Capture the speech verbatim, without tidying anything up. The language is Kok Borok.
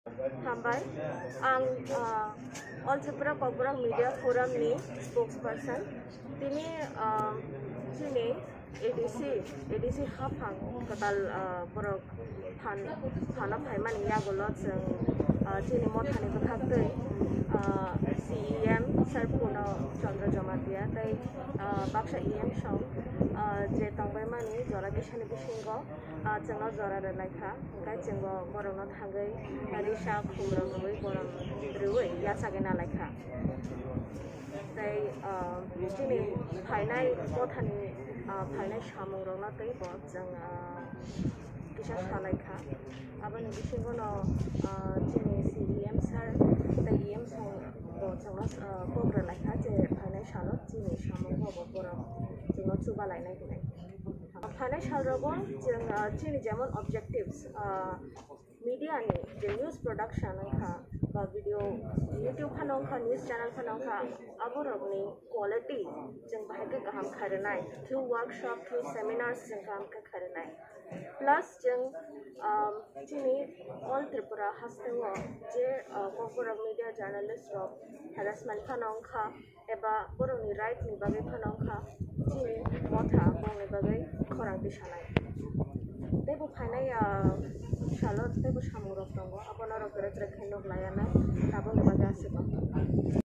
Hambai, ang, ah, All Tripura Kokborok Media Forum ni spokesperson. Tini, ah, chini A D C, A D C haphang kwtal, ah, borok phan, phano phaimani yagulo chwng, ah, chini mothani bwkhaktwi, ah, C E M Sir Purno Chandra Jamatia tei, ah, baksa E M song, ah, je tongbaimani jora kisani bisingo, ah, chwngno jora rwlaikha, hwnkhe chwngbo borokno thangwi risa khumrok rwui borom rwui yachagwi nalaikha. Tei, ah, chini phainai mothani, ah, phainai samungrokno teibo chwng, ah, kisa salaikha. Aboni bisingono, ah, chini C E M sir tei E M sir bo chwngno, ah, kok rwlaikha je phainai salo chini samung bobo borok chwngno chubalainai hinwi. Phainai salrogo chwng, ah, chini jemon objectives, ah, media ni je news production wngkha ba video YouTube phano wngkha, news channel phano wngkha, aborokni quality chwng bahai khe kaham khairwnai, through workshop, through seminars chwng kaham khe khairwnai. Plus chwng, um, chini All Tripura hasteo je, uh, Kokborok media journalist rok harassment phano wngkha, eba borokni right ni bagwi phano wngkha, chini motha bongni bagwi khorang tisanai. Teibo phainai, ah, salo teibo samungrok tongo, abono norok kwrwi kwrwi khe nuk laianai, tabukni bagwi aswk.